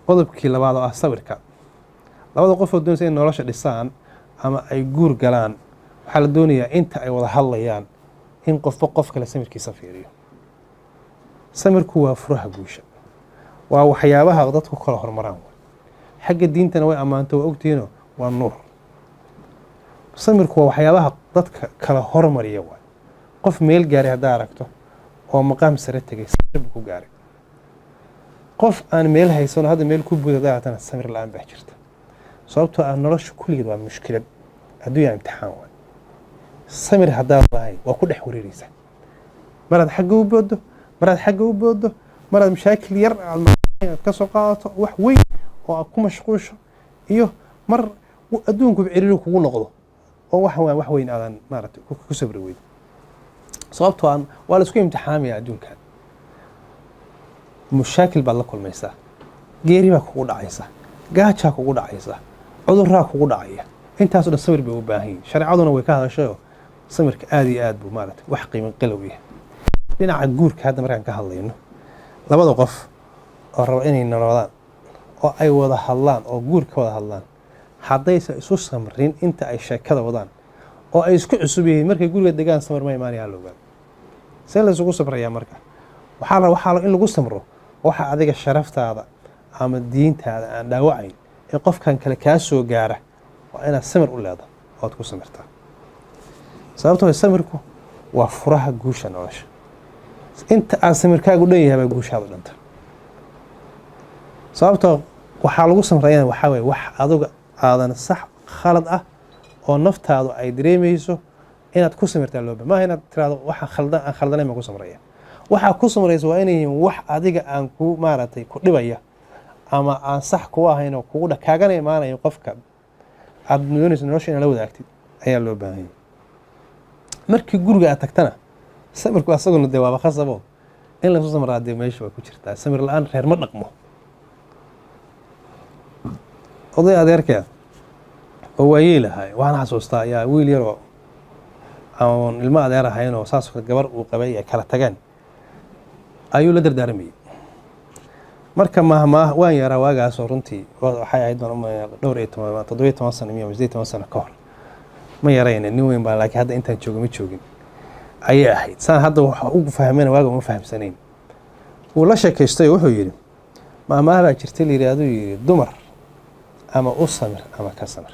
Qodobkii labaad oo ah sawirka, labada qof oo doonaysa in nolosha dhisaan ama ay guur galaan, waxaa la doonayaa inta ay wada hadlayaan in qofba qof kale samirkiisa fiiriyo. Samirku waa furaha guusha, waa waxyaabaha dadku kala horumaraan. Xagga diintana way ammaanto, waa ogtihiino, waa nuur. Samirku waa waxyaabaha dadka kala hormariya. Waay qof meel gaaray haddaa aragto oo maqaam sare tegay, samir buu ku gaaray. Qof aan meel haysano hadda meel ku buuda haddaa aragtana, samir la-aan baa jirta, sababtoo ah nolosha kulligeed waa mushkilad, adduunya imtixaan waay. Samir haddaad lahayn, waa ku dhex wareereysaa. Maraad xagga u booddo, maraad xagga u booddo, maraad mashaakil yar aad ka soo qaadato wax weyn oo aad ku mashquusho, iyo mar adduunkuba ciriiri kugu noqdo oo wax wax weyn aadan maaragtay ku sabri weydo, sababtoo aan waa la isku imtixaamaya adduunkan. Mushaakil baad la kulmaysaa, geeri baa kugu dhacaysa, gaajaa kugu dhacaysa, cuduraa kugu dhacaya. Intaaso dhan samir bay u baahan yihin. Shareecaduna way ka hadashayoo samirka aada iyo aad buu maaragtay wax qiimo qalow yahay. Dhinaca guurka hadda markaan ka hadlayno, labada qof oo raba inay nolodaan oo ay wada hadlaan oo guur ka wada hadlaan, haddaysan isu samrin inta ay sheekada wadaan oo ay isku cusub yihiin, markay guriga degaan samir ma imaanaya. La ogaado see la isugu samrayaa. Marka waxaa la in lagu samro waxa adiga sharaftaada ama diintaada aan dhaawacayn ee qofkan kale kaa soo gaara, waa inaad samir u leedahay ood ku samirtaa, sababtoo samirku waa furaha guusha nolosha. Inta aad samirkaagu dhan yahay baa guushaadu dhanta, sababtoo waxaa lagu samrayana waxaa waye wax aduga aadan sax khalad ah oo naftaadu ay dareemayso inaad ku samirtaa loo maaha inaad tiraahdo waxa khaldan aan khaldanayn baan ku samraya. Waxaa ku samraysa waa inay yihiin wax adiga aan ku maaragtay ku dhibaya ama aan sax kugu ahayn oo kugu kaagana imaanayo qofka aad doonayso nolosha inaad la wadaagtid ayaa loo baahan yahay. Markii guriga aad tagtana, samirku asaguna dee waaba khasabo in laysu samraa, dee meesha waa ku jirtaa. Samir la-aan reer ma dhaqmo. Oday adeerkeed oo waayeel ahay waxaan xasuustaa ayaa wiil yaroo aan ilmo adeer ahayn oo saas gabar uu qabay ay kala tageen ayuu la dardaarmayey. Marka mahmaah waan yaraa waagaasoo, runtii waxay ahayd dhowr iyo toban, 17 sano miyo 18 sano ka hor. Ma yarayna, nin weyn baa, laakiin hadda intaan jooga ma joogin ayay ahayd. Saan hadda waxa ugu fahmena waaga uma fahamsanayn. Wuu la sheekaystay oo wuxuu yidhi, mahmaah baa jirtay la yidhahduu yidhi, dumar ama u samir ama ka samir,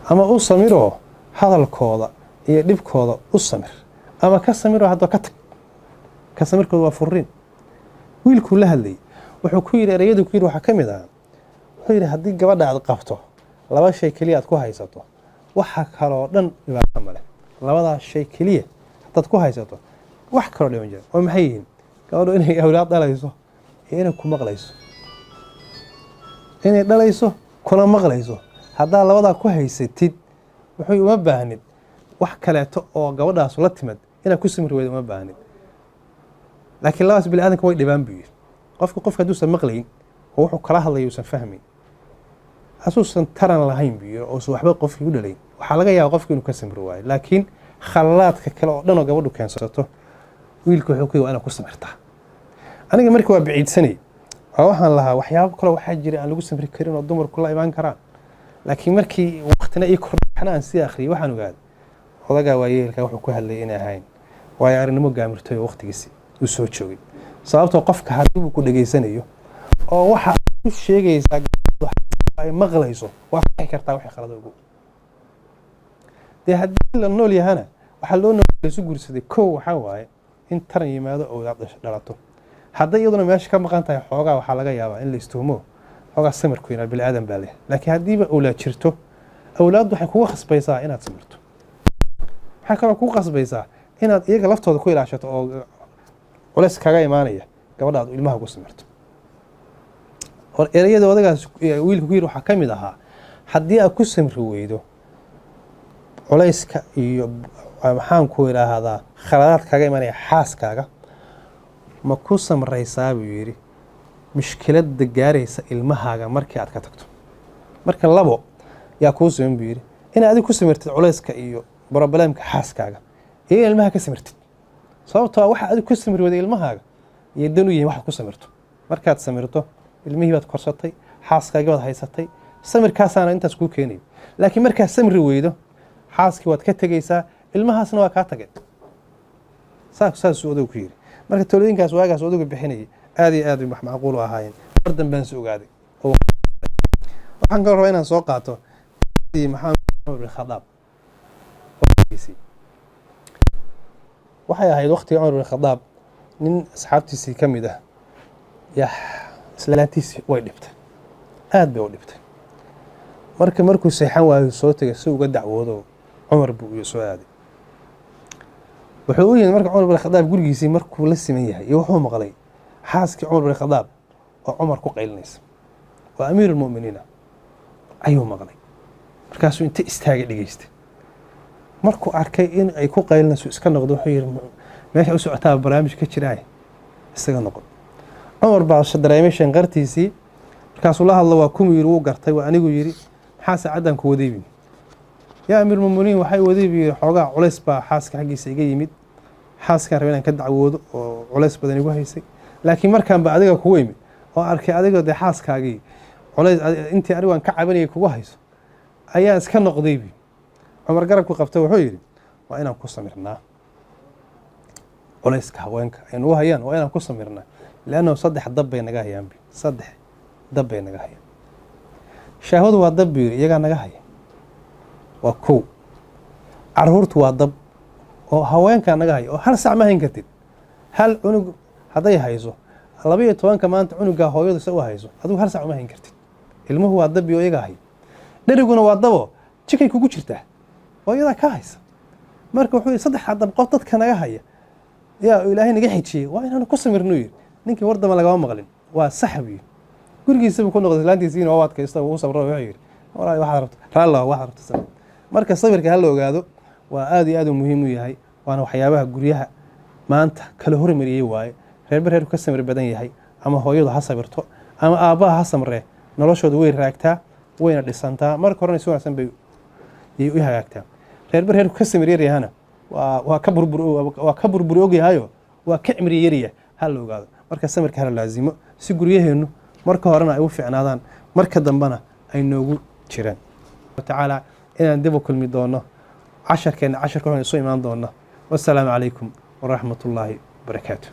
ama u samiroo hadalkooda iyo dhibkooda u samir, ama ka samiroo haddaba ka tag. Ka samirkooda waa furiin. Wiilkuu la hadlayay wuxuu ku yidhi, ereyadu ku yidhi waxaa ka mid ah, wuxuu yidhi, haddii gabadha aad qabto laba shay keliya aad ku haysato, waxa kaloo dhan dhibaato male. Labadaas shay keliya haddaad ku haysato, wax kaloo dhiman jira. Oo maxay yihiin? Gabadhu inay awlaad dhalayso iyo inay ku maqlayso. Inay dhalayso kuna maqlayso haddaa labadaa ku haysatid, wuxuu uma baahnid wax kaleeto oo gabadhaasu la timid inaad ku samri weydo uma baahnid. Laakiin labadaas bini aadamka way dhibaan, buu yidhi. Qofka hadduusan maqlayn oo wuxuu kala hadlaya uusan fahmayn, asuusan taran lahayn, buu yidhi, oosan waxba qofkii u dhalayn, waxaa laga yaaba qofki inuu ka samri waayo. Laakiin khaladaadka kale oo dhan oo gabadhu keensato, wiilka wuxuu ku yidhi, waa inaad ku samirtaa. Aniga marka waa biciidsanay oo waxaan lahaa waxyaabo kale waxaa jira aan lagu samri karin oo dumarku la imaan karaan. Laakiin markii waqtina ii kordhana aan sii akhriyay, waxaan ogaaday odagaa waayeelka wuxuu ku hadlayay inay ahayn waayo aragnimo gaamirtay oo waqtigiisi uu soo joogay, sababtoo qofka haddii uu ku dhegaysanayo oo waxa aad ku sheegaysaa ay maqlayso, waa fixi kartaa wixii khalad ugu. Dee haddii la nool yahana, waxaa loo nool isu guursaday kow waxaa waaye in taran yimaado, owlaad dhalato. Hadday iyaduna meesha ka maqan tahay, xoogaa waxaa laga yaabaa in la istuhumo, xoogaa samirku inaa bini aadan baa leh. Laakiin haddiiba owlaad jirto, awlaaddu waxay kugu khasbaysaa inaad samirto. Waxay kaloo kugu khasbaysaa inaad iyaga laftooda ku ilaashato oo culays kaga imaanaya gabadha aad ilmaha ku samirto. Ereyada odagaas wiilka ku yidhi waxaa ka mid ahaa, haddii aad ku samri weydo culayska iyo maxaan ku idhaahdaa khaladaad kaga imanaya xaaskaaga, ma ku samraysaa, buu yidhi, mushkiladda gaaraysa ilmahaaga markii aad ka tagto? Marka labo yaa kuu siman, buu yidhi, inaad adig ku samirtid culayska iyo problemka xaaskaaga iyo in ilmaha ka samirtid, sababtoo waxa adig ku samri weyday ilmahaaga iyo dan u yihiin waxaad ku samirto. Markaad samirto Ilmihii baad korsatay, xaaskaagii baad haysatay, samirkaasaana intaas kuu keenaya. Laakiin markaa samri weydo, xaaskii waad ka tegeysaa, ilmahaasna waa kaa tageen. Saasuu odagu ku yidhi. Marka talooyinkaas waagaas odagu bixinayay aad iyo aad bay wax macquul u ahaayeen. Mar dambaan is ogaaday. Waxaan kaloo rabaa inaan soo qaato Maxamed Cumar bin Khadaab. Waxay ahayd waqtigii Cumar bin Khadaab, nin asxaabtiisii ka mid ah yaa islaantiisii way dhibtay, aad bay u dhibtay. Marka markuu seexan waayo, soo tegay si uga dacwoodo. Cumar buu iyo soo aaday. Wuxuu u yimid marka Cumar bin Khadaab gurigiisii. Markuu la siman yahay iyo wuxuu maqlay xaaskii Cumar bin Khadaab oo Cumar ku qaylinaysa, oo amiirulmu'miniina ayuu maqlay. Markaasuu inta istaagay dhegeystay. Markuu arkay in ay ku qaylinayso, iska noqdo. Wuxuu yidhi, "Meesha u socotaa barnaamij ka jiraay, isaga noqon." Cumar baa dareemay shanqartiisii. Markaasuu la hadlo. "Waa kumu?" yidhi. Wuu gartay. "Waa anigu," yidhi. "Maxaa saacaddan ku wadaybi, yaa amiirulmuminiin?" "Waxay wadaybi yidhi, xoogaa culays baa xaaska xaggiisa iga yimid. Xaaskaan rabay inaan ka dacwoodo oo culays badan igu haysay, laakiin markaan ba adiga kugu imid oo arkay adigoo dee xaaskaagii culays intii anigu aan ka cabanayay kugu hayso, ayaan iska noqdaybi." Cumar garabku qabta. Wuxuu yidhi, "Waa inaan ku samirnaa culayska haweenka ay nagu hayaan, waa inaan ku samirnaa, leannahu saddex dab bay naga hayaan." Bi saddex dab bay naga hayaan. Shahwadu waa dab, buu yidhi, iyagaa naga haya, waa kow. Caruurtu waa dab oo haweenkaa naga haya, oo hal sac ma hayn kartid. Hal cunug hadday hayso, 12-ka maanta cunugaa hooyadu se u hayso, adigu hal sac uma hayn kartid. Ilmuhu waa dabi oo iyagaa haya. Dheriguna waa dabo, jikay kugu jirtaa oo iyadaa ka haysa. Marka wuxuu yidhi, saddexdaa dab qof dadka naga haya yaa Ilaahay naga xijiyey, waa inaanu ku samirnu, yidhi. Ninkii war damba lagama maqlin. "Waa sax," buu yidhi. Gurigiisabuu ku noqday, islaantiisiina waa u adkaysta, wuu sabro. Wuxuu yidhi, "Walaahi, waxaad rabto raallo, waxaad rabto sabr." Marka sabirka ha la ogaado, waa aad iyo aad u muhiim u yahay, waana waxyaabaha guryaha maanta kala hormariyey waaye. Reerba reerku ka samir badan yahay, ama hooyadu ha sabirto ama aabbaha ha samree, noloshooda way raagtaa, wayna dhisantaa. Marka horena si wanaagsan bay yay u hagaagtaa. Reerba reerku ka samir yaryahana waa ka burbur ogyahayo, waa ka cimri yarya. Ha la ogaado. Marka samirka hala laazimo, si guryaheennu marka horena ay u fiicnaadaan, marka dambena ay noogu jiraan. Tacaala inaan dib u kulmi doono casharkeenna, casharka waxaan isu imaan doona. Wassalaamu calaykum waraxmat ullaahi wabarakaatu.